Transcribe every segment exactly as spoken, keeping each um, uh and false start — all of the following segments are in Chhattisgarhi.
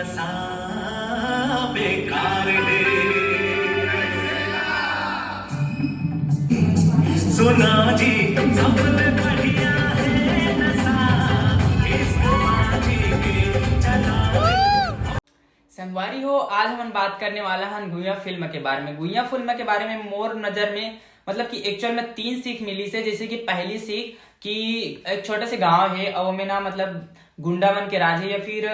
नशा बेकार है। सुना जी, सब बढ़िया है नशा, इसको आज के चला। संगवारी हो, आज हमन बात करने वाला हन गुइया फिल्म के बारे में। गुइया फिल्म के बारे में मोर नजर में, मतलब कि एक्चुअल में तीन सीख मिली से। जैसे कि पहली सीख कि एक छोटे से गांव है और ओमे ना, मतलब, गुंडा मन के राज है या फिर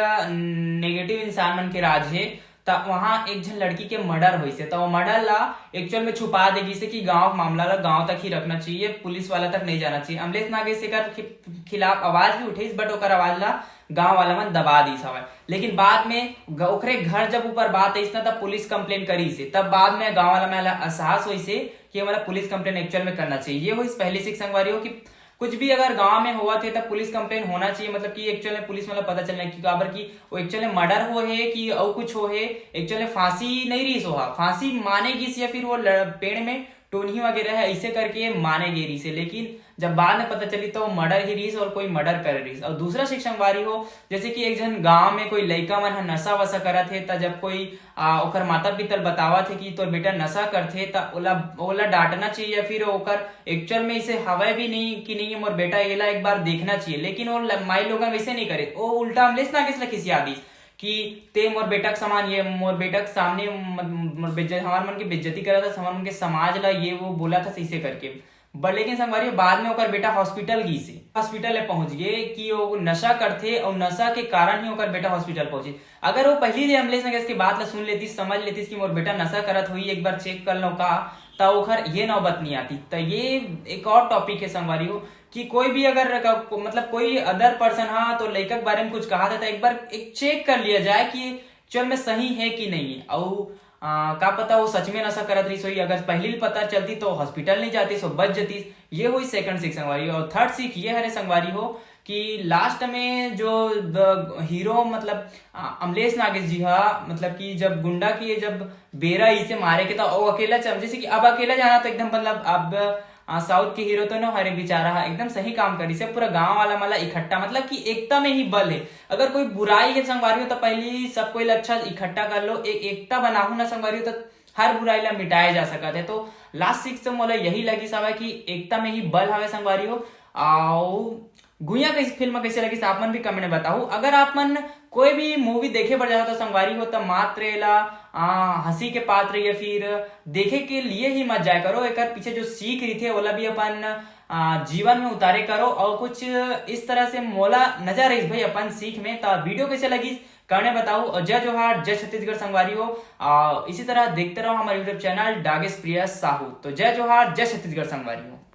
नेगेटिव इंसान मन के राज है। त वहाँ एक झन लड़की के मर्डर होइस हे, त वो मर्डर ला एक्चुअल में छुपा दे गिस हे कि गांव के मामला ला गांव तक ही रखना चाहिए, पुलिस वाला तक नहीं जाना चाहिए। अमलेश नागेश एकर खि-, खिलाफ आवाज भी उठेस, बट ओकर आवाज ला गांव वाला मन दबा दिस हवय। लेकिन बाद में ग-, ओकरे घर जब ऊपर बात आइस ना, तब पुलिस कंप्लेन करिस हे। तब बाद में गांव वाला मन ला एहसास होइस हे कि हमारा पुलिस कंप्लेन एक्चुअल में करना चाहिए। ये होइस पहली सीख संगवारी हो कि कुछ भी अगर गांव में होवत हे, तब पुलिस कंप्लेन होना चाहिए, मतलब कि एक्चुअल में पुलिस मतलब पता चलना कि काबर कि वो एक्चुअल में मर्डर हो है कि अउ कुछ हो है। एक्चुअल में फांसी नहीं रहीस, वो हा फांसी माने गिस या फिर वो लड़-, पेड़ में टोनही वगैरह है, ऐसे करके माने गे रहीस हे। लेकिन जब बाद में पता चली तो मर्डर ही रहीस और कोई मर्डर करे रहीस। और दूसरा सीख संगवारी हो, जैसे कि एक झन गांव में कोई लइका मन ह नशा वशा करत हे, त जब कोई आ, ओकर माता पिता ल बतावत हे कि तोर बेटा नशा करथे, त ओला, ओला डांटना चाहिए या फिर ओकर एक्चुअल में इसे हवय भी नहीं कि नहीं, मोर बेटा, एला एक बार देखना चाहिए। लेकिन वो ल-, माई लोगन वैसे नहीं करे, वो उल्टा अमलेश नागेश ला खिसिया दिस कि ते मोर बेटा के समान, ये मोर बेटा के सामने म-, मोर बेइज्जत, हमार मन के बेइज्जती करत हस, हमार मन के समाज ला ये वो बोलत हस, इसे करके। ब-, लेकिन संगवारी, बाद में ओकर बेटा हॉस्पिटल गीस हे, हॉस्पिटल ले पहुंच गे कि वो नशा करथे और नशा के कारण ही ओकर बेटा हॉस्पिटल पहुंचे। अगर वो पहली ले अमलेश नागेश के बात ला सुन लेतिस, समझ लेतिस कि मोर बेटा नशा करत होही, एक बार चेक कर लो का, त ओकर ये नौबत नहीं आती। त ये एक और टॉपिक है संगवारी हो कि कोई भी अगर क-, को-, मतलब कोई अदर पर्सन हा तो लइका के बारे में कुछ कहा था, तो एक बार एक चेक कर लिया जाए कि एक्चुअल में सही है कि नहीं है। और आ, का पता वो सच में नशा करत रहीस होही। अगर पहली पता चलती तो हॉस्पिटल नहीं जातिस, वो बच जतिस। ये हुई सेकंड सीख संगवारी। और थर्ड सीख ये हरे संगवारी हो कि लास्ट में जो द हीरो, मतलब, आ, अमलेश नागेश जी हा, मतलब कि जब गुंडा की जब बेरा इसे मारे के, तो वो अकेला चल, जैसे कि अब अकेला जाना तो एकदम, मतलब, अब आ, साउथ के हीरो तो नो हरे, बेचारा हा एकदम सही काम करिस हे। पूरा गांव वाला मन ला इकट्ठा, मतलब कि एकता में ही बल है। अगर कोई बुराई है संगवारी हो, तो पहली सब कोई ला अच्छा इकट्ठा कर लो, एक एकता बनाहू ना संगवारी हो, तो हर बुराई ला मिटाया जा सकत है। तो लास्ट सीख से मोला यही लगिस हवय कि एकता में ही बल हवय संगवारी हो। आओ, गुइया कैसी फिल्म कैसे लगिस, आप मन भी कमेंट में बताओ। अगर आप मन कोई भी मूवी देखे बर जाता तो संगवारी हो, तो मात्र एला, आ, हंसी के पात्र या फिर देखे के लिए ही मत जाया करो। एकर पीछे जो सीख रही थे, ओला भी अपन, आ, जीवन में उतारे करो। और कुछ इस तरह से मोला नजर आइस भाई अपन सीख में। तो वीडियो कैसे लगिस, कमेंट में बताओ। और जय जोहार, जय छत्तीसगढ़ संगवारी हो। आ, इसी तरह देखते रहो हमारे YouTube चैनल डागेश प्रिया साहू। तो जय जोहार, जय छत्तीसगढ़ संगवारी हो।